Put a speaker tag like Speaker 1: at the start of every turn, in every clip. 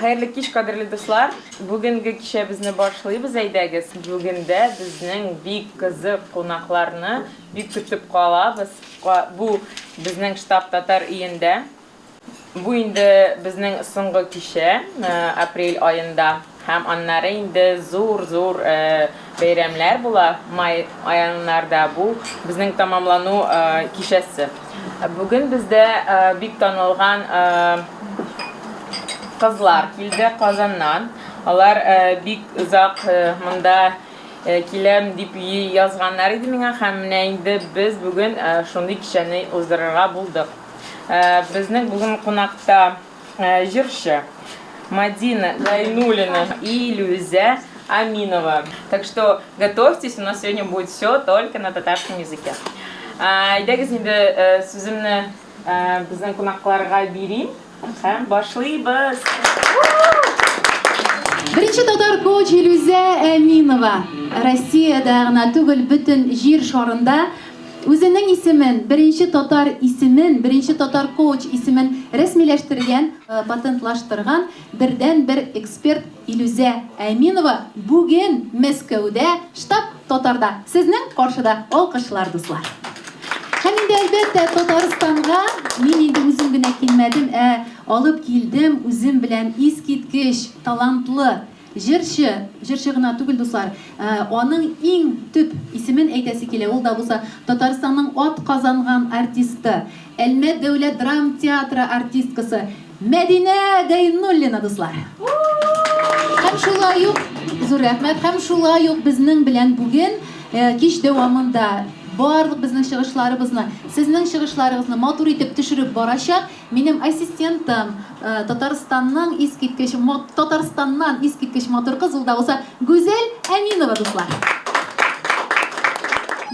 Speaker 1: Хәерле кич, кадерле дуслар! Бүгенге кичәбезне башлыйбыз, әйдәгез. Бүген дә безнең бик кызык кунакларны бик көтеп калабыз. Бу безнең штаб татар өендә. Бу инде безнең соңгы кичә, апрель аенда. Һәм аннары инде зур-зур бәйрәмнәр була май аеннарда. Бу безнең тәмамлану кичәсе. Бүген бездә бик танылган кызлар килде Казаннан. Алар бик озак монда киләм дип язганнар иде миңа һәм менә инде без бүген шундый кичәне уздырырга булдык. Безнең бүген кунакта җырчы Мадина Гайнуллина и Илюзә Аминова. Так что готовьтесь, у нас сегодня будет все только на татарском языке. Әйдәгез инде сүземне безнең кунакларга бирим һәм башлыйбыз.
Speaker 2: Беренче татар коуч Илюзә Әминова Россиядә гына түгел, бөтен җир шарында Үзенең исемен, беренче татар исемен, беренче татар коуч исемен рәсмиләштергән, патентлаштырган бердәнбер эксперт Илүзә Әминова бүген Мәскәүдә, Штаб татарда, сезнең каршыда. Алкышлар, дуслар! Һәм инде, әлбәттә, Татарстанга мин инде үзем генә килмәдем, ә алып килдем үзем белән искиткеч талантлы, Җырчы, җырчы гына түгел, дуслар, аның иң төп исемен әйтәсе килә, ул да булса Татарстанның атказанган артисты, Әлмәт дәүләт драм театры артисткасы Мәдинә Гайнуллина, дуслар! Һәм шулай ук, зур рәхмәт, һәм шулай ук безнең белән бүген кич дәвамында барлык безнең чыгышларыбызны, сезнең чыгышларыгызны матур итеп төшереп барачак Минем ассистентым, Татарстанның искиткеч Татарстаннан искиткеч матур кыз, ул да булса Гүзәл Әминова, дуслар.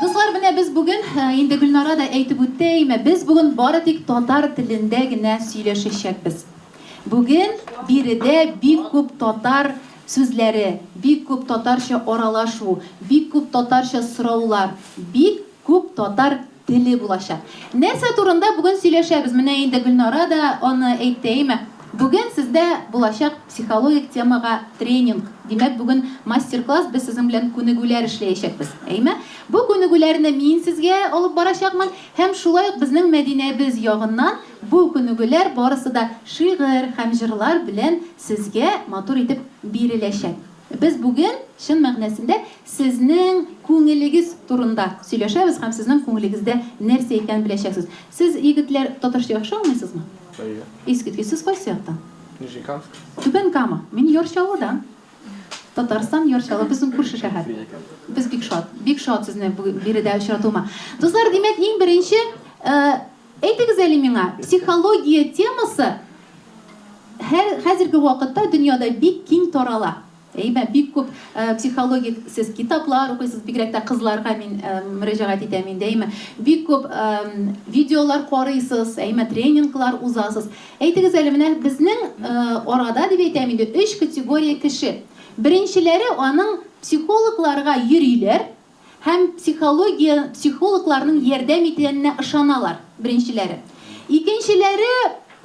Speaker 2: Дуслар, менә без бүген, инде Гөлнара да әйтеп үтте, әйме, без бүген бары тик татар телендә генә сөйләшәчәкбез. Бүген биредә бик күп татар сүзләре, бик күп татарча аралашу, бик күп татарча сораулар, бик күп татар теле булачак. Нәрсә турында бүген сөйләшәбез? Менә инде Гөлнара да аны әйтте, әйме? Бүген сездә булачак психологик темага тренинг. Димәк, бүген мастер-класс, без сезнең белән күнегүләр эшләячәкбез, әйме? Бу күнегүләрне мин сезгә алып барачакмын һәм шулай ук безнең Мәдинәбез ягыннан бу күнегүләр барысы да шигырь һәм җырлар белән сезгә матур итеп биреләчәк. Без бүген, чын мәгънәсендә, сезнең күңелегез турында сөйләшәбез һәм сезнең күңелегездә нәрсә икәнен беләчәксез. Сез, егетләр, татарча яхшы аңлыйсызмы?
Speaker 3: Әйе.
Speaker 2: Искиткеч. Сез кайсы яктан?
Speaker 3: Нижнекамск.
Speaker 2: Түбән Кама. Мин Яр Чаллыдан. Татарстан, Яр Чаллы, безнең күрше шәһәр. Без бик шат, бик шат сезне бүген биредә очратуыма. Дуслар, димәк, иң беренче, әйтегез әле миңа, психология темасы Һәр хәзерге вакытта дөньяда бик киң тарала. Әйме, бик күп психологик сез китаплар укыйсыз, бигрәк тә кызларга мин мөрәҗәгать итәм инде, әйме. Бик күп видеолар карыйсыз, әйме, тренинглар узасыз. Әйтегез әле, менә безнең арада дип әйтәм инде, өч категория кеше. Беренчеләре аның психологларга йөриләр, Һәм психология, психологларның ярдәм итәненә ышаналар, беренчеләре. Икенчеләре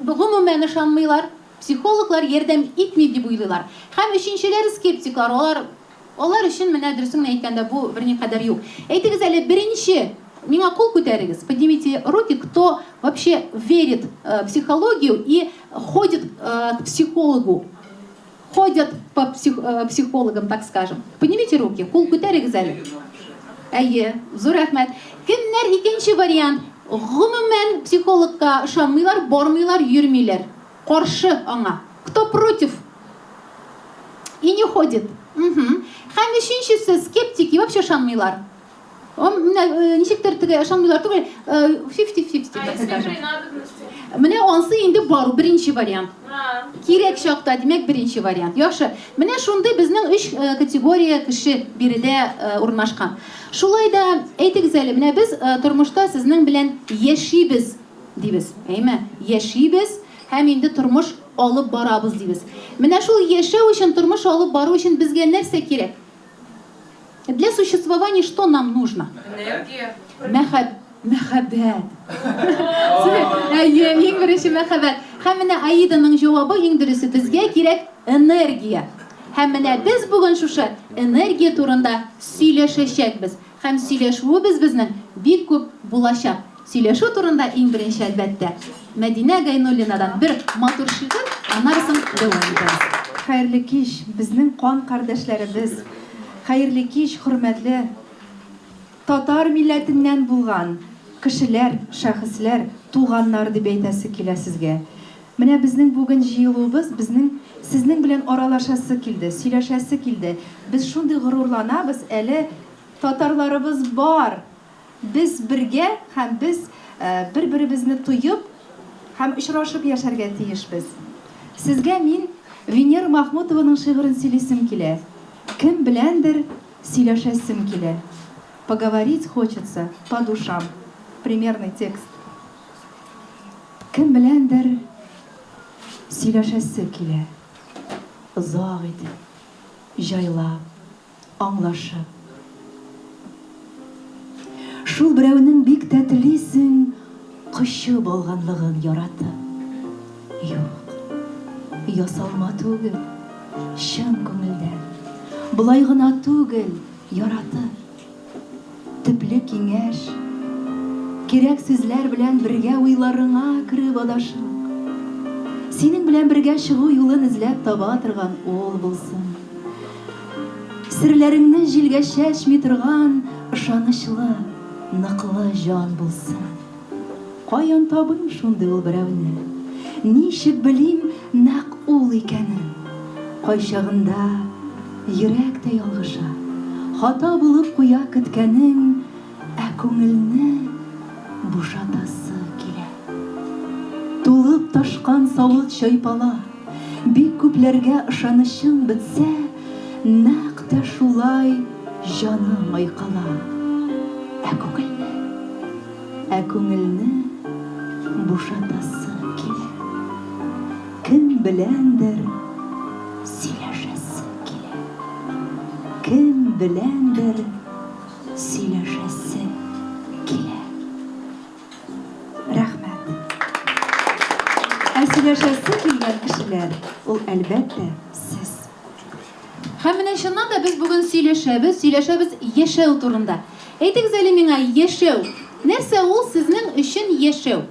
Speaker 2: гомумән ышанмыйлар, психологлар ярдәм итми дип уйлыйлар. Һәм өченчеләре скептиклар, алар, алар өчен менә дөресен генә әйткәндә бу берникадәр юк. Әйтегез әле, беренче, миңа кул күтәрегез, поднимите руки, кто вообще верит в психологию и ходит к психологу. Ходят по психологам, так скажем. Поднимите руки, кул күтәрегез әле. Әйе, зур рәхмәт. Кемнәр икенче вариант? Гомумән психологка ышанмыйлар, бармыйлар, йөрмиләр. Каршы аңа. Кто против? И не ходит. Угу. Һәм өченчесе скептики, вообще ышанмыйлар. Менә ничектер теге ышанмыйлар түгел, 50-50, так скажем. Менә ансы инде бару, беренче вариант. Кирәк чакта, димәк, беренче вариант. Яхшы. Менә шундый безнең өч категория кеше биредә урнашкан. Шулай да әйтегез әле, менә без тормышта сезнең белән яшибез дибез. Әйме? Яшибез һәм инде тормыш алып барабыз дибез. Менә шул яшәү өчен, тормыш алып бару өчен безгә нәрсә кирәк? Для существования что нам нужно?
Speaker 1: Энергия.
Speaker 2: Мәхәб, мәхәббәт. Әйе, иң беренче мәхәббәт. Һәм менә Аиданың җавабы иң дөресе, безгә кирәк энергия. Һәм менә без бүген шушы энергия турында сөйләшәчәкбез. Һәм сөйләшүебез безнең бик күп булачак. Сөйләшү турында иң беренче, әлбәттә, Мәдинә Гайнуллинадан бер матур шигырь, аннары соң дәвам итәбез.
Speaker 3: Хәерле кич, безнең кан кардәшләребез! Хәерле кич, хөрмәтле татар милләтеннән булган кешеләр, шәхесләр, туганнар дип әйтәсе килә сезгә. Менә безнең бүген җыелуыбыз, безнең сезнең белән аралашасы килде, сөйләшәсе килде. Без шундый горурланабыз, әле татарларыбыз бар! Без бергә һәм без бер-беребезне тоеп һәм очрашып яшәргә тиешбез. Сезгә мин Венера Махмутованың шигырен сөйлисем килә. Кем беләндер сөйләшәсем килә. Поговорить хочется по душам. Примерный текст. Кем беләндер сөйләшәсе килә. Озак итеп, җайлап. Аңлашып. Шул берәүнең бик тә телисең Кочып алганлыгын яратып. Юк, ясалма түгел, чын күңелдән, Болай гына түгел, яратып. Төпле киңәш, кирәк сүзләр белән бергә уйларыңа кереп адашып, синең белән бергә чыгу юлын эзләп таба торган ул булсын. Серләреңне җилгә чәчми торган ышанычлы, ныклы җан булсын. Каян табыйм шундый ул берәүне? Ничек белим нәкъ ул икәнен? Кайчагында йөрәк тә ялгыша, Хата булып куя көткәнең, Ә күңелне бушатасы килә. Тулып ташкан савыт чайпала, Бик күпләргә ышанычың бетсә, Нәкъ тә шулай җаның айкала. Ә күңелне. Ә күңелне бушатасы килә. Кем беләндер сөйләшәсе килә. Кем беләндер сөйләшәсе килә. Рәхмәт. Ә сөйләшәсе килгән кешеләр, ул, әлбәттә, сез.
Speaker 2: Һәм менә чыннан да без бүген сөйләшәбез, сөйләшәбез яшәү турында. Әйтегез әле миңа, яшәү, нәрсә ул сезнең өчен яшәү?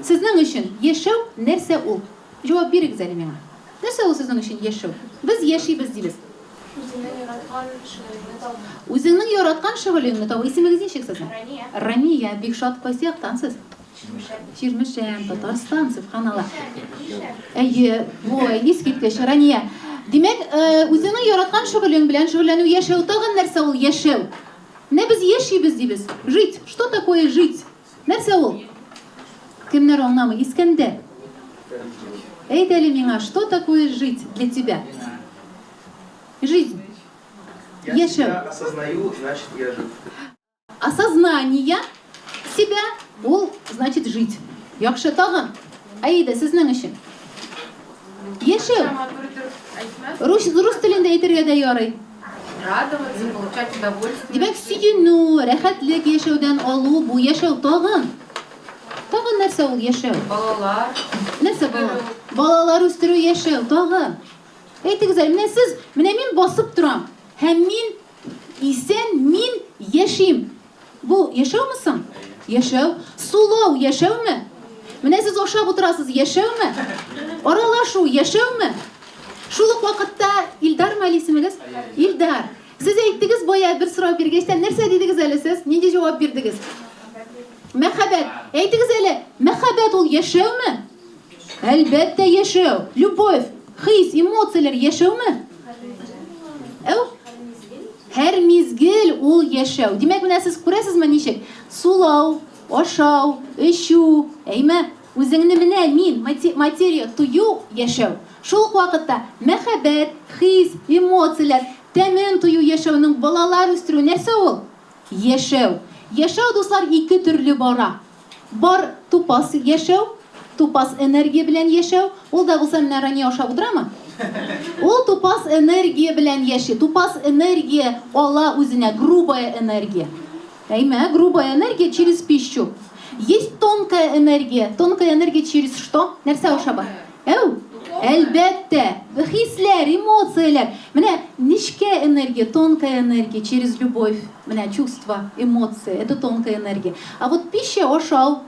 Speaker 2: Сезнең өчен яшәү нәрсә ул? Җавап бирегез әле миңа. Нәрсә ул сезнең өчен яшәү? Без яшибез дибез.
Speaker 4: Үзеңнең яраткан шөгылеңне табу.
Speaker 2: Үзеңнең яраткан шөгылеңне табу. Исемегез ничек сезнең?
Speaker 4: Рания.
Speaker 2: Рания, бик шат. Кайсы яктан сез?
Speaker 4: Чирмешән.
Speaker 2: Чирмешән, Татарстан, сөбханалла. Әйе, ой, искиткеч, Рания. Димәк, үзеңнең яраткан шөгылең белән шөгыльләнү, яшәү, тагын нәрсә ул яшәү? Менә без яшибез дибез. Жить. Что такое жить? Нәрсә ул? Кемнәр аңламый? Искәндәр. Әйт әле миңа, что такое жить для тебя? Жизнь.
Speaker 5: Яшәү. Я себя осознаю, значит, я жив.
Speaker 2: Осознание себя, ул значит жить. Яхшы, тагын. Аида, сезнең өчен. Яшәү. Рус, рус телендә әйтергә дә ярый.
Speaker 4: Радоваться, получать удовольствие.
Speaker 2: Димәк, сөенү, рәхәтлек яшәүдән алу, бу яшәү тагын. Тагын нәрсә ул яшәү?
Speaker 4: Балалар.
Speaker 2: Нәрсә бала? Балалар үстерү яшәү, тагын. Әйтегез әле, менә сез, менә мин басып торам һәм мин Исән мин яшим. Бу яшәүме соң? Яшәү. Сулау яшәүме? Менә сез ашап утырасыз, яшәүме? Аралашу яшәүме? Шул ук вакытта Илдармы әле исемегез? Илдар. Сез әйттегез бая бер сорау биргәч тә, нәрсә дидегез әле сез? Нинди җавап бирдегез? Мәхәббәт. Әйтегез әле, мәхәббәт ул яшәүме? Әлбәттә, яшәү. Любовь, хис, эмоцияләр яшәүме? Әү? Һәр мизгел ул яшәү. Димәк, менә сез күрәсезме ничек? Сулау, ашау, эчү, әйме? Үзеңне менә мин, материя, тою, яшәү. Шул ук вакытта мәхәббәт, хис, эмоцияләр, тәмен тою яшәүнең балалар үстерү нәрсә ул? Яшәү. Яшәү, дуслар, ике төрле бара. Бар тупас яшәү, тупас энергия белән яшәү. Ул да булса менә Рания ашап утырамы? Ул тупас энергия белән яши. Тупас энергия ала үзенә, грубая энергия. Әйме, грубая энергия через пищу. Есть тонкая энергия. Тонкая энергия через что? Нәрсә аша бар? Әү, әлбәттә, хисләр, эмоцияләр. Менә нечкә энергия, тонкая энергия через любовь. Менә чувства, эмоции, это тонкая энергия. А вот пища, ашау,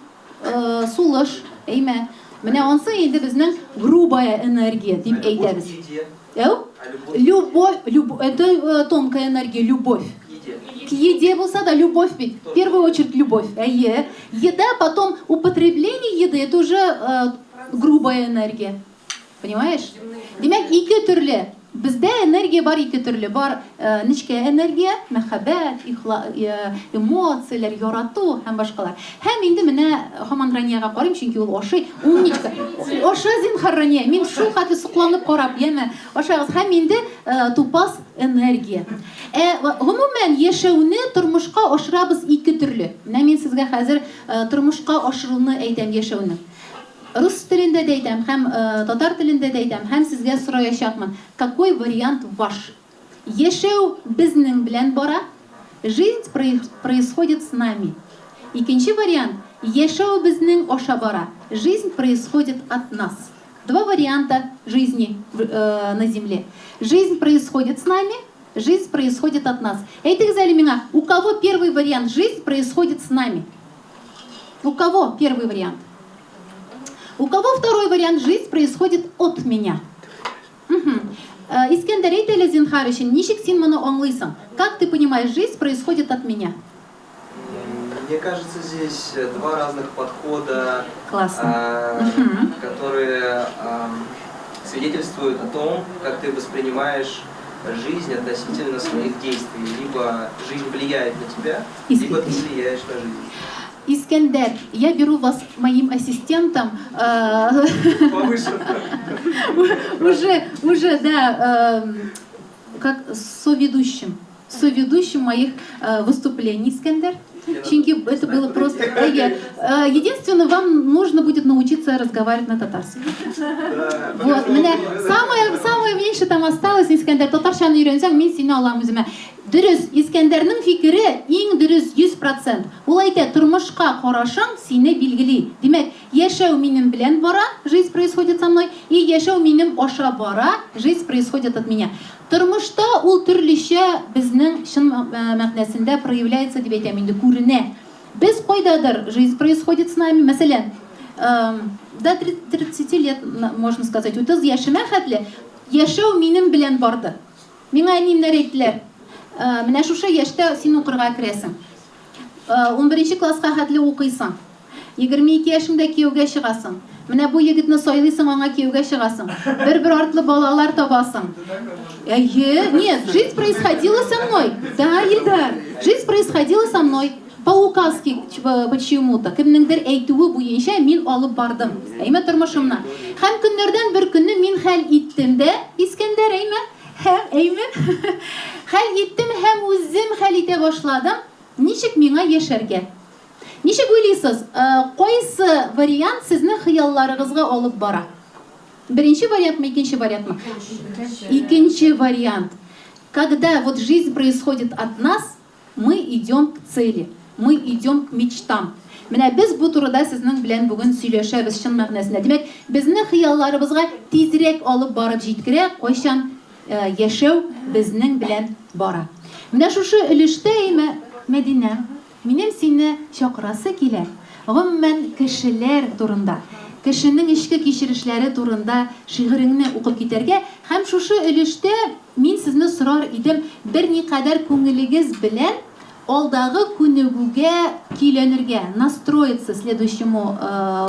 Speaker 2: э, сулыш, әйме. Менә ансы инде безнең грубая энергия дип
Speaker 5: А любовь
Speaker 2: әйтәбез.
Speaker 5: к еде.
Speaker 2: Әү?
Speaker 5: А любовь
Speaker 2: Любовь, люб, это тонкая энергия, любовь.
Speaker 5: к еде.
Speaker 2: К еде булса да любовь бит. В первую очередь любовь. Әйе. Еда, потом употребление еды, это уже грубая энергия. Понимаешь? Димәк, ике төрле. Бездә энергия бар ике төрле. Бар нечкә энергия, мәхәббәт, эмоцияләр, ярату һәм башкалар. Һәм инде менә һаман Раниягә карыйм, чөнки ул ашый. Умничка. Аша зинһар, Рания. Мин шул хәтле сокланып карап, яме. Ашагыз. Һәм инде тупас энергия. Ә гомумән яшәүне тормышка ашырабыз ике төрле. Менә мин сезгә хәзер тормышка ашыруны әйтәм яшәүне. Рус телендә дә әйтәм һәм татар телендә дә әйтәм һәм сезгә сораячакмын. Какой вариант ваш? Яшәү безнең белән бара. Жизнь происходит с нами. Икенче вариант. Яшәү безнең аша бара. Жизнь происходит от нас. Два варианта жизни на земле. Жизнь происходит с нами, жизнь происходит от нас. Әйтегез әле миңа, у кого первый вариант жизнь происходит с нами? У кого первый вариант? У кого второй вариант жизнь происходит от меня? Угу. Искәндәр, әйт әле зинһар өчен, ничек син моны аңлыйсың? Как ты понимаешь, жизнь происходит от меня?
Speaker 5: Мне кажется, здесь два разных подхода,
Speaker 2: Классно. Мгм.
Speaker 5: которые свидетельствуют о том, как ты воспринимаешь жизнь относительно своих действий. Либо жизнь влияет на тебя, либо ты влияешь на жизнь.
Speaker 2: Искәндәр, я беру вас моим ассистентом.
Speaker 5: Повыше.
Speaker 2: Уже, да, как соведущим. Соведущим моих выступлений, Искәндәр. Чөнки это было просто... Единственное, вам нужно будет научиться разговаривать на татарском. Вот, менә самое, самое меньше там осталось, Искәндәр, татарчаны өйрәнсәң, мин сине алам үземә. Дөрес, Искәндәрнең фикере иң дөрес 100%. Ул әйтә, тормышка карашың сине билгели. Димәк, яшәү минем белән бара, жизнь происходит со мной, и яшәү минем аша бара, жизнь происходит от меня. Тормышта ул төрлечә безнең чын мәгънәсендә проявляется дип әйтәм инде, күренә. Без кайдадыр жизнь происходит с нами, мәсәлән, до 30 лет, можно сказать, 30 яшемә хәтле яшәү минем белән барды. Миңа әниемнәр әйттеләр, менә шушы яшьтә син укырга керәсең. 11 класска хәтле укыйсың. 22 яшеңдә кияүгә чыгасың. Менә бу егетне сайлыйсың, аңа кияүгә чыгасың. Бер-бер артлы балалар табасың. Әйе, нет, жизнь происходила со мной. Да, Ильдар, жизнь происходила со мной. По указке почему-то. Кемнеңдер әйтүе буенча мин алып бардым. Әйме тормышымны. Һәм көннәрдән бер көнне мин хәл иттем дә, Искәндәр, әйме? Һәм, әйме? Хәл иттем һәм үзем хәл итә башладым. Ничек миңа яшәргә? Ничек уйлыйсыз, кайсы вариант сезнең хыялларыгызга алып бара? Беренче вариантмы, икенче вариантмы? Икенче вариант. Когда вот жизнь происходит от нас, мы идем к цели, мы идем к мечтам. Менә без бу турыда сезнең белән бүген сөйләшәбез чын мәгънәсендә. Димәк, безне хыялларыбызга тизрәк алып барып җиткерә, кайчан яшәү безнең белән бара. Менә шушы өлештә, әйме, Мәдинә, минем сине чакырасы килә. Гомумән, кешеләр турында, кешенең эчке кичерешләре турында шигыреңне укып китәргә һәм шушы өлештә мин сезне сорар идем, берникадәр күңелегез белән алдагы күнегүгә көйләнергә, настроиться следующему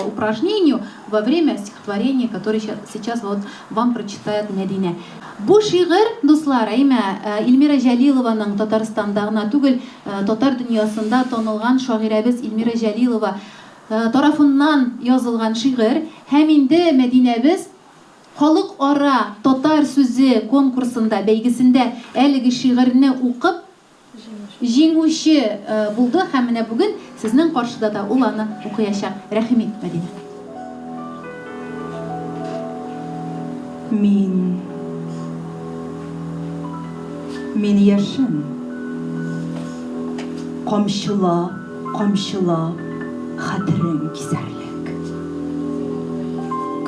Speaker 2: упражнению во время стихотворения, которое сейчас вот вам прочитает Мәдинә. Бу шигырь, дуслар, әйме, Эльмира Җәлилованың Татарстанда гына түгел, татар дөньясында танылган шагыйрәбез Эльмира Җәлилова тарафыннан язылган шигырь һәм инде Мәдинәбез Халыкара татар сүзе конкурсында, бәйгесендә әлеге шигырьне укып, җиңүче булды һәм менә бүген сезнең каршыда да ул аны укыячак. Рәхим ит, Мәдинә.
Speaker 3: Мин. Мин яшим. Камчыла, камчыла. Хәтерең кисәрлек.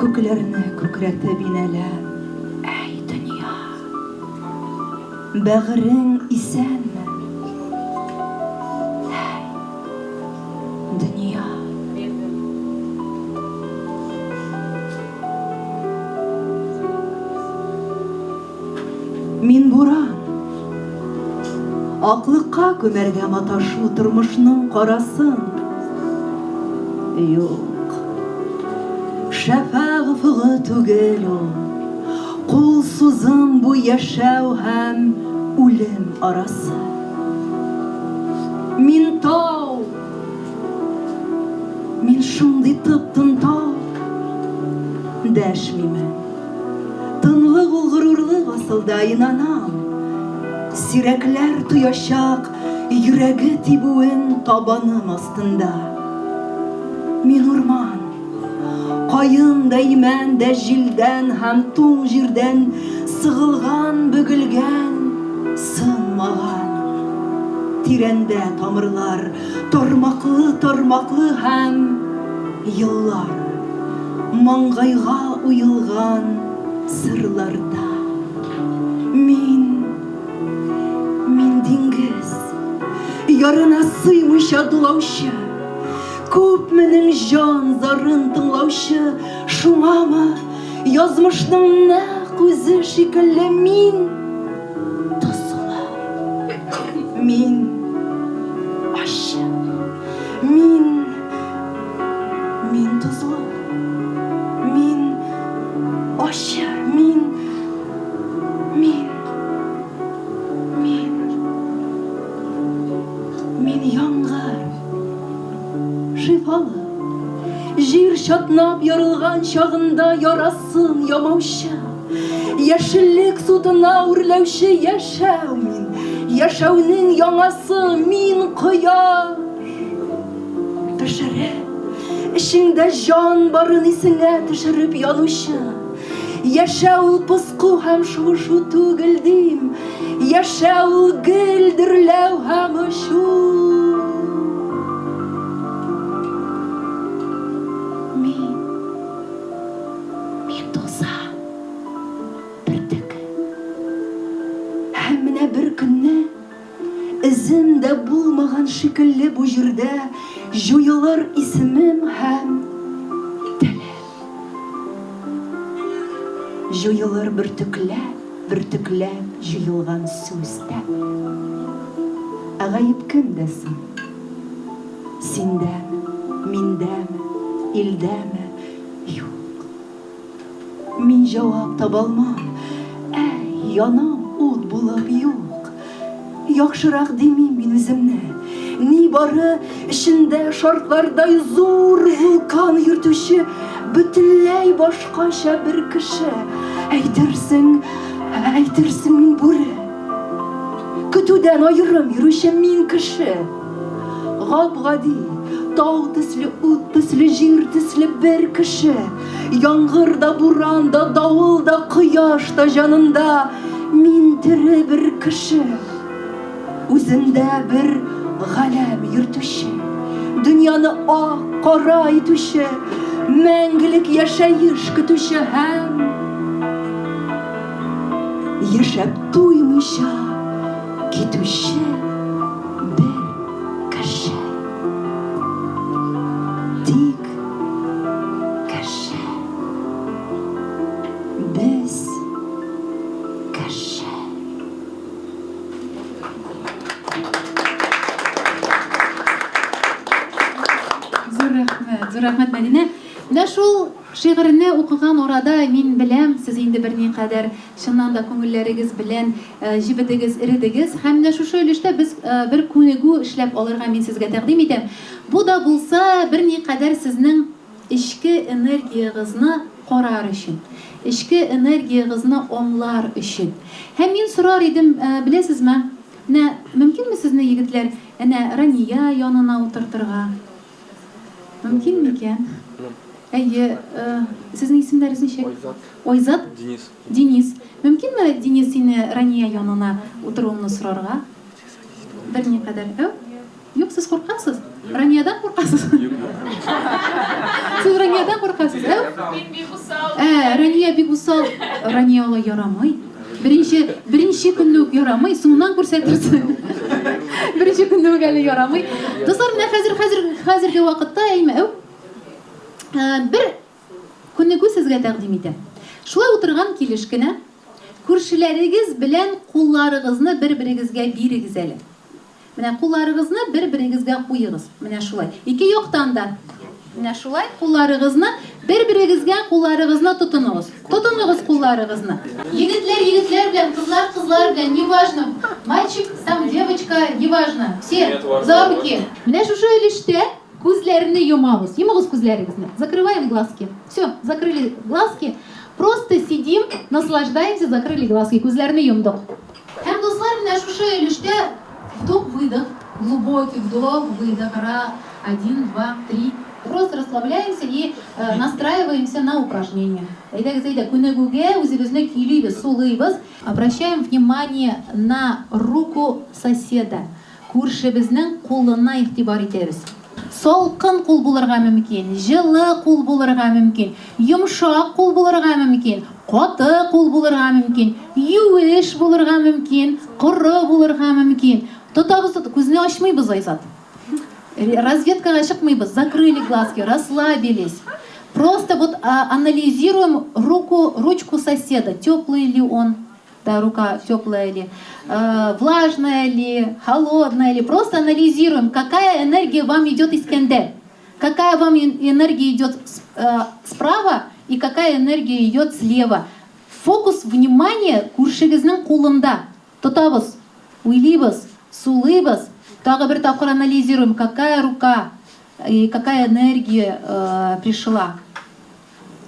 Speaker 3: Күкләрне күкрәтеп инәләм, әй, дөнья! Бәгырең исәнме? Әй, дөнья! Мин буран. Аклыкка күмәргә маташу тормышның карасын. Юк. Шәфәгъ офыгы түгел ул. Кул сузым бу яшәү һәм үлем арасы. Мин тау. Мин шундый тып-тын тау. Дәшмимен. Тынлык ул горурлык асылда, инанам. Сирәкләр тоячак йөрәге тибүен табаным астында. Мин урман. Каен да, имән дә җилдән һәм туң җирдән сыгылган, бөгелгән, сынмаган. Тирәндә тамырлар, тармаклы-тармаклы һәм еллар. Маңгайга уелган сырларда. Мин, мин диңгез, ярына сыймыйча дулаучы, күпменең җан зарын тыңлаучы, шуңамы, язмышның нәкъ үзе шикелле мин тозлы, мин ачы, мин. Мин тозлы. Мин ачы. Мин. Мин. Мин. Мин яңгыр. Шифалы. Җир чатнап ярылган чагында ярасын ямаучы. Яшеллек судына үрләүче яшәү мин. Яшәүнең яңасы мин кояш. Пешерә, эчеңдә җан барын исеңә төшереп янучы. Яшәү ул пыску һәм шуышу түгел дим, яшәү ул гел дөрләү һәм очу. Мин, мин тузан бөртеге. Һәм менә бер көнне Эзем дә булмаган шикелле бу җирдә җуелыр исемем һәм телем. Җуелыр бөртекләп, бөртекләп җыелган сүз дә. Ә гаеп кемдә соң? Синдәме, миндәме, илдәме? Юк. Мин җавап табалмам. Әй, янам ут булып, юк. Яхшырак димим мин үземне. Нибары эчендә шартлардай зур вулкан йөртүче бөтенләй башкача бер кеше. Әйтерсең, әйтерсең мин бүре. Көтүдән аерым йөрүче мин кеше. Гап-гади, тау төсле, ут төсле, җир төсле бер кеше. Яңгыр да, буран да, давыл да, кояш та җанында. Мин тере бер кеше. Үзендә бер галәм йөртүче. Дөньяны ак, кара итүче, мәңгелек яшәеш көтүче һәм яшәп туймыйча китүче бер кеше. Тик кеше. Без кеше.
Speaker 2: Зур рәхмәт, зур рәхмәт, Мәдинә. Менә шул шигырьне укыган арада мин беләм, сез инде берникадәр чыннан да күңелләрегез белән җебедегез, эредегез. Һәм менә шушы өлештә без бер күнегү эшләп алырга мин сезгә тәкъдим итәм. Бу да булса берникадәр сезнең эчке энергиягызны карар өчен, эчке энергиягызны аңлар өчен. Һәм мин сорар идем, беләсезме, менә мөмкинме сезне, егетләр, әнә Рания янына утыртырга? Мөмкин микән? Әйе, сезнең исемнәрегез ничек? Айзат. Айзат?
Speaker 6: Денис.
Speaker 2: Денис. Мөмкинме, Денис, сине Рания янына утыруыңны сорарга? Берникадәр. Әү? Юк, сез куркасыз? Раниядән куркасыз?
Speaker 6: Юк, юк.
Speaker 2: Сез Раниядән куркасыз, ә?
Speaker 1: Мин бик усал.
Speaker 2: Ә, Рания бик усал. Рания алай ярамый. Беренче, беренче көнне үк ярамый, соңыннан күрсәтерсең. Беренче көнне үк әле ярамый. Дуслар, менә хәзер, хәзер, хәзерге вакытта, әйме, әү, э, бер күнегү сезгә тәкъдим итәм. Шулай утырган килеш кенә күршеләрегез белән кулларыгызны бер-берегезгә бирегез әле. Менә кулларыгызны бер-берегезгә куегыз. Менә шулай. Ике яктан да. Менә шулай кулларыгызны бер-берегезгә кулларыгызны тотыныгыз. Тотыныгыз кулларыгызны. Егетләр егетләр белән, кызлар кызлар белән, неважно, мальчик там девочка, неважно. Все за руки. Менә шушы өлештә күзләрне йомабыз. Йомыгыз күзләрегезне. Закрываем глазки. Все, закрыли глазки. Просто сидим, наслаждаемся, закрыли глазки. Күзләрне йомдык. Һәм, дуслар, менә шушы өлештә вдох-выдох, глубокий вдох, выдох, ра, один, два, три. Просто расслабляемся и настраиваемся на упражнение. Әйдәгез, әйдә, күнегүгә үзебезне көйлибез, сулыйбыз. Обращаем внимание на руку соседа. Күршебезнең кулына игътибар итәбез. Салкын кул булырга мөмкин, җылы кул булырга мөмкин, йомшак кул булырга мөмкин, каты кул булырга мөмкин, юеш булырга мөмкин, коры булырга мөмкин. Тотабыз, күзне ачмыйбыз, Айзат. Разведкага чыкмыйбыз, закрыли глазки, расслабились. Просто вот анализируем руку, ручку соседа, теплый ли он, да, рука теплая ли, влажная ли, холодная ли. Просто анализируем, какая энергия вам идет из Кенде, какая вам энергия идет справа и какая энергия идет слева. Фокус внимания күршегезнең кулында. Тотабыз, уйлыйбыз, сулыйбыз. Тагы бер тапкыр анализируем, какая рука и какая энергия пришла.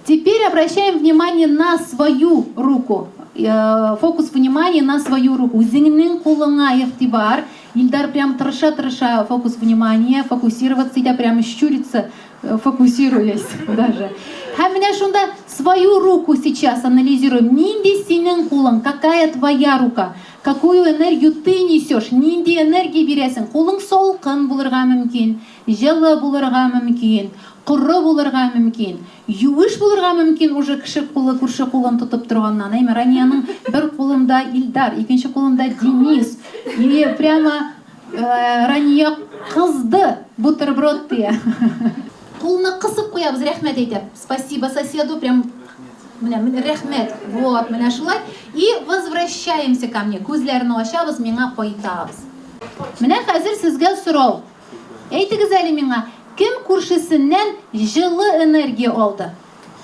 Speaker 2: Теперь обращаем внимание на свою руку. Фокус внимания на свою руку. Үзеңнең кулыңа игътибар. Илдар прям тырыша-тырыша фокус внимания, фокусироваться итә, прям щурится, фокусируясь даже. Һәм менә шунда свою руку сейчас анализируем. Нинди синең кулың, какая твоя рука, какую энергию ты несешь, нинди энергия бирәсең. Кулың салкын булырга мөмкин, җылы булырга мөмкин, коры булырга мөмкин, юеш булырга мөмкин уже кеше кулы күрше кулын тотып торганнан. Әйме, Раниянең бер кулында Илдар, икенче кулында Денис. И прямо Рания кызды бутерброд дия. Кулны кысып куябыз, рәхмәт әйтеп. Спасибо соседу, прям менә менә рәхмәт. Вот, менә шулай. И возвращаемся ко мне. Күзләрне ачабыз, миңа кайтабыз. Менә хәзер сезгә сорау. Әйтегез әле миңа, кем күршесеннән җылы энергия алды?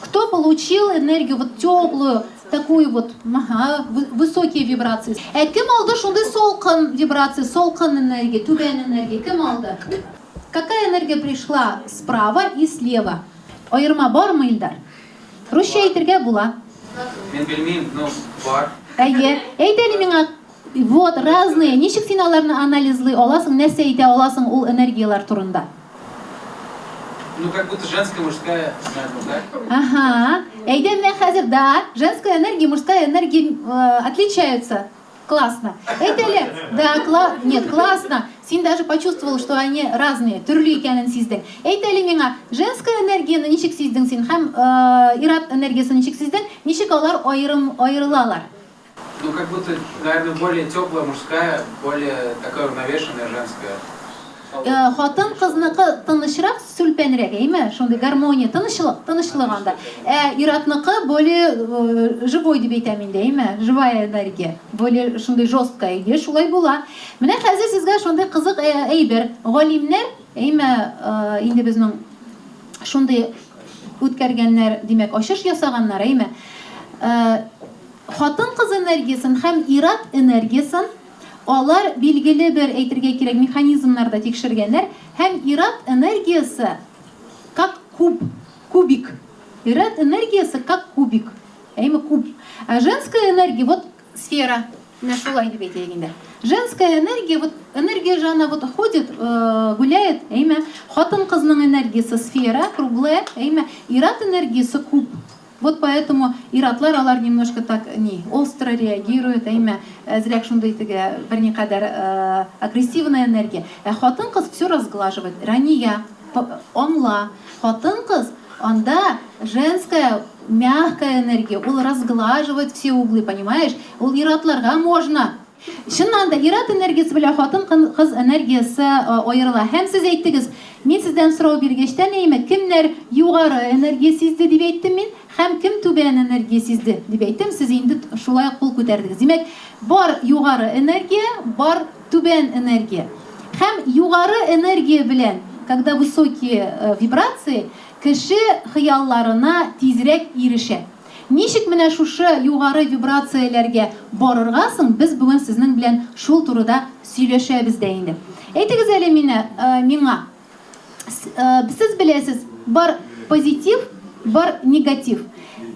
Speaker 2: Кто получил энергию вот теплую, такую вот, ага, высокие вибрации? Ә кем алды шундый салкын вибрации, салкын энергия, түбән энергия? Кем алды? Какая энергия пришла справа и слева? Аерма бармы, Илдар? Русча әйтергә була.
Speaker 6: Мин белмим, ну, бар.
Speaker 2: Әйе. Әйт әле миңа, вот, разные. Ничек син аларны анализлый аласың, нәрсә әйтә аласың ул энергияләр турында?
Speaker 6: Ну, как будто женская, мужская, наверное, да?
Speaker 2: Ага. Әйдә менә хәзер, да, женская энергия, мужская энергия отличаются. Классно. Әйт әле, да, нет, классно. Син даже почувствовал, что они разные, төрле икәнен сиздең. Әйт әле миңа, женская энергияне ничек сиздең син һәм ир-ат энергиясен ничек сиздең? Ничек алар аерым аерылалар?
Speaker 6: Ну, как будто, наверное, более теплая мужская, более такая уравновешенная женская.
Speaker 2: Хатын-кызныкы тынычрак, сүлпәнрәк, әйме? Шундый гармония, тынычлык, тынычлык анда. Ә ир-атныкы более живой дип әйтәм инде, әйме? Живая энергия, более шундый жесткая. Әйе, шулай була. Менә хәзер сезгә шундый кызык әйбер. Галимнәр, әйме, инде безнең шундый үткәргәннәр, димәк, ачыш ясаганнар, әйме? Хатын-кыз энергиясен һәм ир-ат энергиясен алар билгеле бер, әйтергә кирәк, механизмнарда тикшергәннәр һәм ир-ат энергиясе как куб, кубик. Ир-ат энергиясе как кубик, әйме, куб. Ә женская энергия вот сфера, менә шулай дип әйтәйек инде. Женская энергия, вот энергия же она вот ходит, гуляет, әйме. Хатын-кызның энергиясе сфера, круглая, әйме. Ир-ат энергиясе куб. Вот поэтому ир-атлар алар немножко так ни, остро реагируют, әйме, әзрәк шундый теге берникадәр агрессивная энергия. Ә хатын-кыз все разглаживает. Рания, аңла, хатын-кыз анда женская мягкая энергия, ул разглаживает все углы, понимаешь? Ул ир-атларга можно. Чыннан да, ир-ат энергиясе белән хатын-кыз энергиясе аерыла. Һәм сез әйттегез, мин сездән сорау биргәчтән, әйеме, кемнәр югары энергия сизде дип әйттем мин, һәм кем түбән энергия сизде дип әйттем, сез инде шулай ук кул күтәрдегез. Димәк, бар югары энергия, бар түбән энергия. Һәм югары энергия белән, когда высокие вибрации, кеше хыялларына тизрәк ирешә. Ничек менә шушы югары вибрацияләргә барырга соң, без бүген сезнең белән шул турыда сөйләшәбез дә инде. Әйтегез әле мине, миңа, сез беләсез, бар позитив, бар негатив.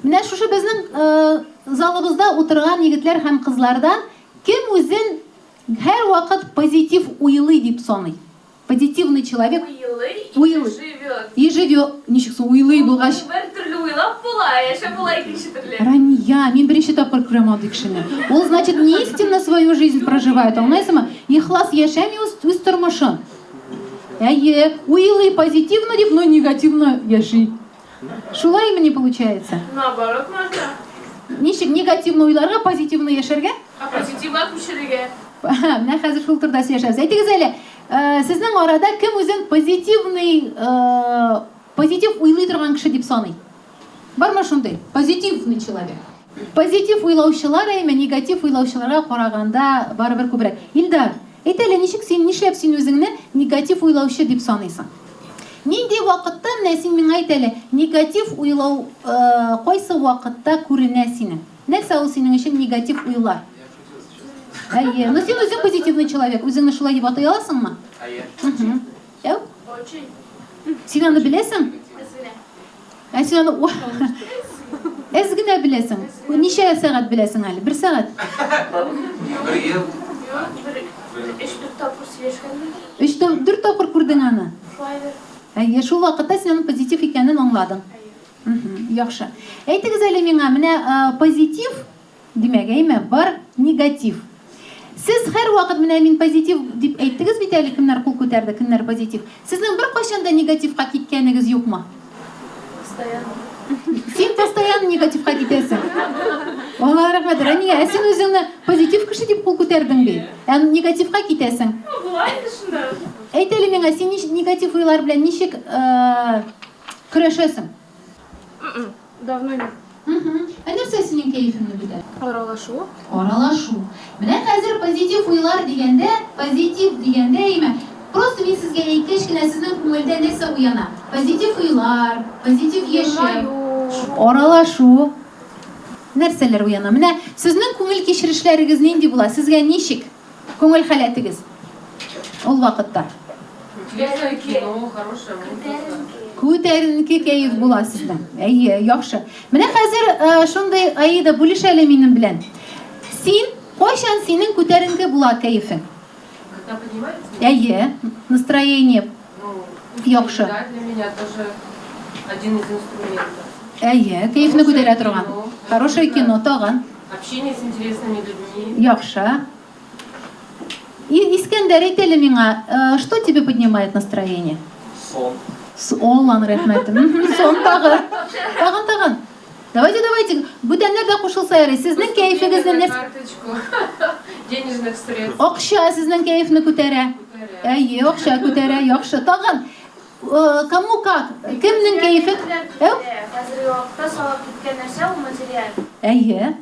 Speaker 2: Менә шушы безнең залыбызда утырган егетләр һәм кызлардан кем үзен һәрвакыт позитив уйлый дип саный? Позитивный человек.
Speaker 4: Уйлый и
Speaker 2: Уйлый.
Speaker 4: живет.
Speaker 2: И живет. Ничек соң уйлый булгач?
Speaker 4: Бер төрле уйлап була, ә яшәп була икенче төрле.
Speaker 2: Рания, мин беренче тапкыр күрәм андый кешене. Ул, значит, не истинно свою жизнь проживает, аңлайсыңмы? Ихлас яшәми үз, үз тормышын. Әйе, уйлый позитивно дип, но негативно яши. Шулаймыни получается?
Speaker 4: Наоборот можно.
Speaker 2: Ничек негативно уйларга, позитивно яшәргә?
Speaker 4: А позитивга күчерергә.
Speaker 2: Менә хәзер шул турыда сөйләшәбез. Әйтегез әле, сезнең арада кем үзен позитивный, позитив уйлый торган кеше дип саный? Бармы шундый? Позитивный человек. Позитив уйлаучылар әйме, негатив уйлаучыларга караганда барыбер күбрәк. Илдар, әйт әле, ничек син, нишләп син үзеңне негатив уйлаучы дип саныйсың? Нинди вакытта, менә син миңа әйт әле, негатив уйлау кайсы вакытта күренә синең? Нәрсә ул синең өчен негатив уйлар? Әйе. Ну син үзең позитивный человек, үзеңне шулай дип атый аласыңмы?
Speaker 6: Әйе.
Speaker 2: Әү?
Speaker 4: Очень.
Speaker 2: Син аны беләсең?
Speaker 4: Әз генә.
Speaker 2: Ә син аны әз генә беләсең. Ничә сәгать беләсең әле? Бер сәгать?
Speaker 6: Бер ел.
Speaker 4: Юк, бер өч-дүрт тапкыр сөйләшкәнбездер.
Speaker 2: Өч-дүрт тапкыр күрдең аны?
Speaker 4: Шулайдыр.
Speaker 2: Әйе, шул вакытта син аның позитив икәнен аңладың.
Speaker 4: Әйе.
Speaker 2: Яхшы. Әйтегез әле миңа, менә позитив Димәк, әйме, бар негатив. Сез һәрвакыт менә мин позитив дип әйттегез бит әле, кемнәр кул күтәрде, кемнәр позитив. Сезнең беркайчан да негативка киткәнегез юкмы?
Speaker 4: Постоянно.
Speaker 2: Син постоянно негативка китәсең. Аллага рәхмәт. Рания, ә син үзеңне позитив кеше дип кул күтәрдең бит. Ә негативка китәсең.
Speaker 4: Ну, була инде шунда.
Speaker 2: Әйт әле миңа, син негатив уйлар белән ничек көрәшәсең?
Speaker 4: Давно не.
Speaker 2: Ә нәрсә синең кәефеңне бетә?
Speaker 4: Аралашу.
Speaker 2: Аралашу. Менә хәзер позитив уйлар дигәндә, позитив дигәндә, әйме, просто мин сезгә әйткәч кенә сезнең күңелдә нәрсә уяна? Позитив уйлар, позитив яшәү. Аралашу. Нәрсәләр уяна? Менә сезнең күңел кичерешләрегез нинди була? Сезгә ничек? Күңел халәтегез ул вакытта?
Speaker 7: Интересное кино, хорошая музыка.
Speaker 2: Күтәренке кәеф була сезнең. Әйе, яхшы. Менә хәзер э, шундый Аида бүлеш әле минем белән. Син кайчан синең күтәренке була кәефең?
Speaker 7: Когда поднимается,
Speaker 2: Әйе, настроение.
Speaker 7: ну,
Speaker 2: Яхшы.
Speaker 7: Да, для меня тоже один из инструментов.
Speaker 2: Әйе, кәефне күтәрә торган. Хорошее кино тагын.
Speaker 7: Общение с интересными людьми.
Speaker 2: Яхшы. И, Искәндәр, әйт әле миңа, э, что тебе поднимает настроение?
Speaker 5: Сон.
Speaker 2: Алланың рәхмәте. Сон тагы. Тагын, тагын. Давайте, давайте. Бүтәннәр дә кушылса ярый. Сезнең кәефегезне
Speaker 7: На
Speaker 2: нәрсә?
Speaker 7: карточку денежных средств.
Speaker 2: Акча сезнең кәефне күтәрә. Әйе, акча күтәрә, яхшы. Тагын. Э, кому как? Кемнең кәефе?
Speaker 4: Әү? Хәзерге вакытта салып киткән нәрсә ул материаль.
Speaker 2: Әйе.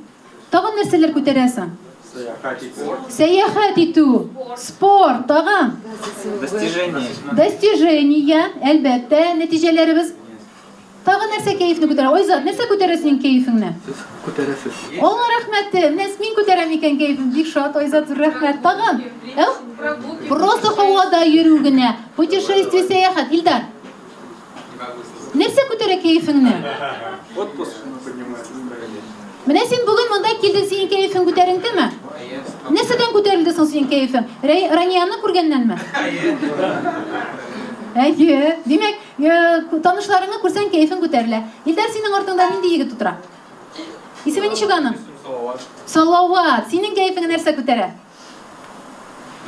Speaker 2: Тагын нәрсәләр күтәрәсең?
Speaker 8: Сәяхәт итү.
Speaker 2: Сәяхәт итү, спорт, тагын.
Speaker 5: Достижение.
Speaker 2: Достижение, әлбәттә, нәтиҗәләребез. Тагын нәрсә кәефне күтәрә? Айзат, нәрсә күтәрә синең кәефеңне?
Speaker 8: Сез күтәрәсез.
Speaker 2: Алла рәхмәте, менә мин күтәрәм икән кәефен. Бик шат, Айзат, зур рәхмәт. Тагын. Әү? Просто һавада йөрү генә. Путешествие, сәяхәт. Илдар. Нәрсә күтәрә кәефеңне?
Speaker 8: Отпуск поднимает настроение.
Speaker 2: Менә син бүген монда килдең, синең кәефең күтәренкеме? Нәрсәдән күтәрелде соң синең кәефең? Ранияны күргәннәнме? Әйе. Димәк, э, танышларыңны күрсәң, кәефең күтәрелә. Илдар, синең артыңда нинди егет утыра? Исеме ничек аның?
Speaker 8: Салават.
Speaker 2: Салават. Синең кәефеңне нәрсә күтәрә?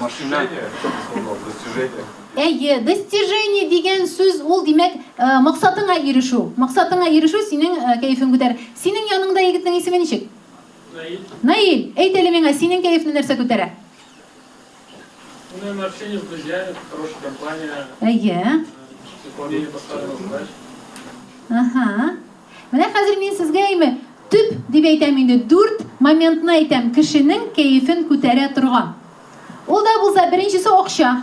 Speaker 8: Машина. Достижение.
Speaker 2: Әйе, достижение дигән сүз ул, димәк, э, максатыңа ирешү. Максатыңа ирешү синең э, кәефең күтәрә. Синең яныңда егетнең исеме ничек?
Speaker 9: Наиль.
Speaker 2: Наиль, әйт әле миңа, синең кәефне нәрсә күтәрә?
Speaker 9: Ну, наверное, общение с друзьями, хорошая компания,
Speaker 2: Әйе.
Speaker 9: выполнение поставленных задач.
Speaker 2: Аһа. Менә хәзер мин сезгә әйме, төп дип әйтәм инде, дүрт моментны әйтәм, кешенең кәефен күтәрә торган. Ул да булса, беренчесе акча.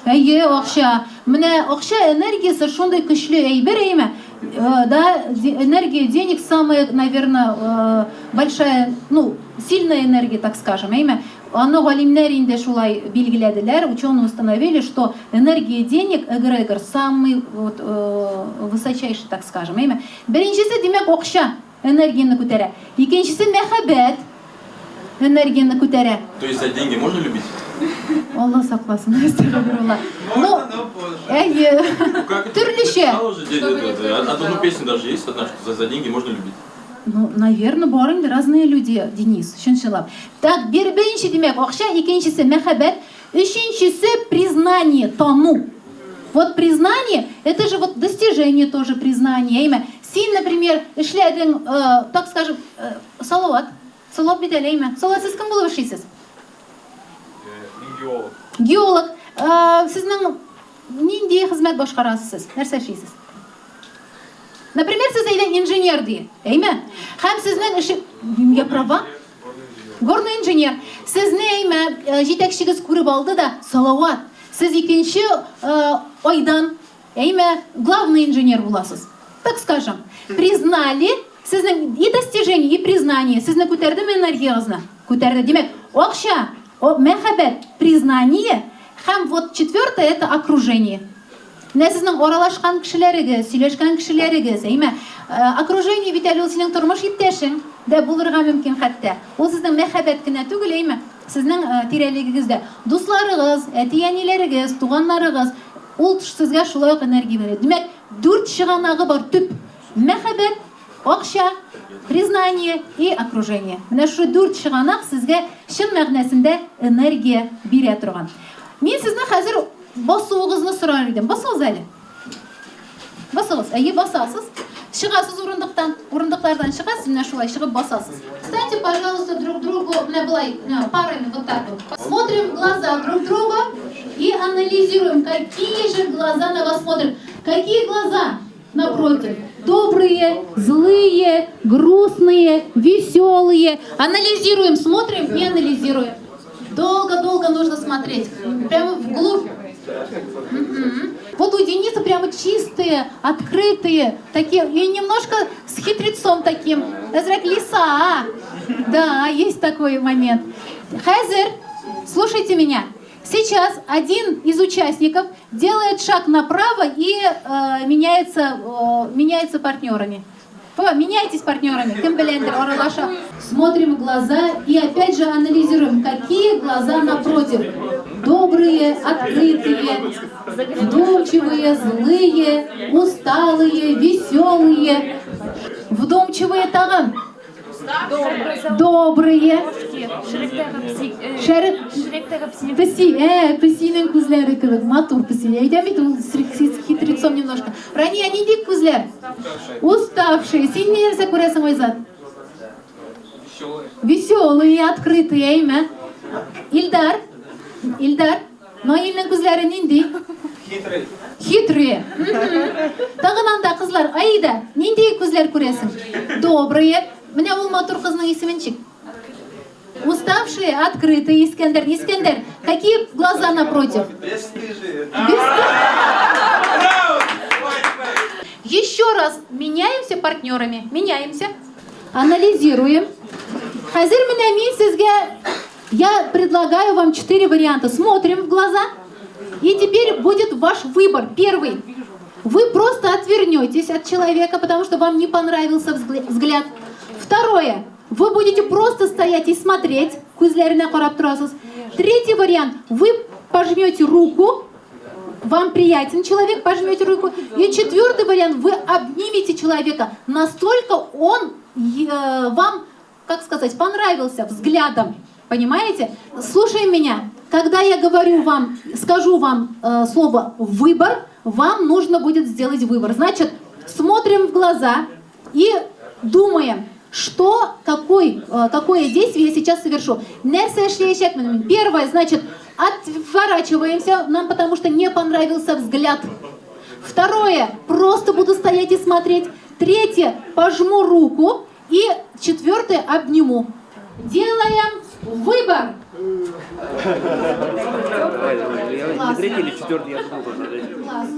Speaker 2: Әйе, акча. Менә акча энергиясе шундый көчле әйбер, әйме? Да, энергия денег самая, наверное, большая, ну, сильная энергия, так скажем, әйме? Аны галимнәр инде шулай билгеләделәр, ученые установили, что энергия денег, эгрегор, самый вот, высочайший, так скажем, әйме? Беренчесе, димәк, акча энергияне күтәрә. Икенчесе мәхәббәт энергияне күтәрә.
Speaker 10: То есть за деньги можно любить?
Speaker 2: Алла сакласын, әстәгъфирулла. Ну,
Speaker 5: Можно, но позже.
Speaker 2: әйе.
Speaker 10: Ну как это?
Speaker 2: Төрлечә.
Speaker 10: Написала же, одну песню даже есть одна, что за деньги можно любить.
Speaker 2: Ну, наверное, бар инде разные люди, Денис, чынчылап. Так, беренче, димәк, акча, икенчесе мәхәббәт, өченчесе признание, тану. Вот признание, это же вот достижение тоже признание. Әйме? Син, например, эшләдең, так скажем, Салават. Салават бит әле, әйме? Салават, сез кем булып эшлисез?
Speaker 8: Мин геолог.
Speaker 2: Геолог. Сезнең нинди хезмәт башкарасыз сез? Нәрсә эшлисез? Например, сез әйдә инженер ди. Әйме? Һәм сезнең эше... Я права? Горный инженер. Сезне, әйме, җитәкчегез күреп алды да, Салават, сез икенче айдан, әйме, главный инженер буласыз. Так скажем, признали сезнең и достижение, и признание. Сезне күтәрдеме энергиягызны? Күтәрде. Димәк, акча, мәхәббәт, признание һәм вот четвертое это окружение. Менә сезнең аралашкан кешеләрегез, сөйләшкән кешеләрегез, әйме? Окружение бит әле ул синең тормыш иптәшең дә булырга мөмкин хәтта. Ул сезнең мәхәббәт кенә түгел, әйме? Сезнең тирәлегегездә дусларыгыз, әти-әниләрегез, туганнарыгыз, ул сезгә шулай ук энергия бирә. Димәк, дүрт чыганагы бар төп. Мәхәббәт, акча, признание и окружение. Менә шушы дүрт чыганак сезгә чын мәгънәсендә энергия бирә торган. Мин сезне хәзер басуыгызны сорар идем. Басыгыз әле. Басыгыз. Әйе, басасыз. Чыгасыз урындыктан. Урындыклардан чыгасыз, менә шулай чыгып басасыз. Встаньте, пожалуйста, друг другу, менә болай, менә парами, вот так вот. Смотрим в глаза друг друга и анализируем, какие же глаза на вас смотрят. Какие глаза напротив? Добрые, злые, грустные, веселые. Анализируем, смотрим и анализируем. Долго-долго нужно смотреть. Прямо вглубь. Мгм. Вот у Дениса прямо чистые, открытые, такие, и немножко с хитрецом таким. Әзрәк лиса. Да, есть такой момент. Хәзер, слушайте меня. Сейчас один из участников делает шаг направо и меняется партнерами. Меняйтесь партнерами. Кем беләндер, аралаша. Смотрим в глаза и опять же анализируем, какие глаза напротив. Добрые, открытые, вдумчивые, злые, усталые, веселые. Вдумчивые тагын. Добрые. Шәрек песи, песинең күзләре кебек, матур песи. Әйтәм бит, ул с хитрецом немножко. Рания, нинди күзләр? Уставшие. Син нәрсә күрәсең, Айзат?
Speaker 8: Веселые.
Speaker 2: Веселые, открытые, әйме? Илдар, Илдар, Наилнең күзләре нинди?
Speaker 6: Хитрый.
Speaker 2: Хитрые. Тагын анда кызлар, Аида, нинди күзләр күрәсең? Добрые. Менә ул матур кызның исеме ничек? Уставшие, открытые, Искәндәр. Искәндәр, какие глаза напротив?
Speaker 5: Бесстыжие.
Speaker 2: Еще раз меняемся партнерами. Меняемся. Анализируем. Хәзер менә мин сезгә, я предлагаю вам 4 варианта. Смотрим в глаза. И теперь будет ваш выбор. Первый. Вы просто отвернетесь от человека, потому что вам не понравился взгляд. Второе. Вы будете просто стоять и смотреть. Күзләренә карап торасыз. Третий вариант. Вы пожмете руку. Вам приятен человек, пожмете руку. И четвертый вариант, вы обнимете человека. Настолько он вам, как сказать, понравился взглядом. Понимаете? Слушай меня. Когда я говорю вам, скажу вам слово «выбор», вам нужно будет сделать выбор. Значит, смотрим в глаза и думаем, что, какое действие я сейчас совершу. Нәрсә эшләячәкмен? Первое, значит, отворачиваемся, нам потому что не понравился взгляд. Второе, просто буду стоять и смотреть. Третье, пожму руку. И четвертое, обниму. Делаем выбор.
Speaker 11: Давай, давай. Я не третий или четвертый, я думал тоже.
Speaker 2: Класс.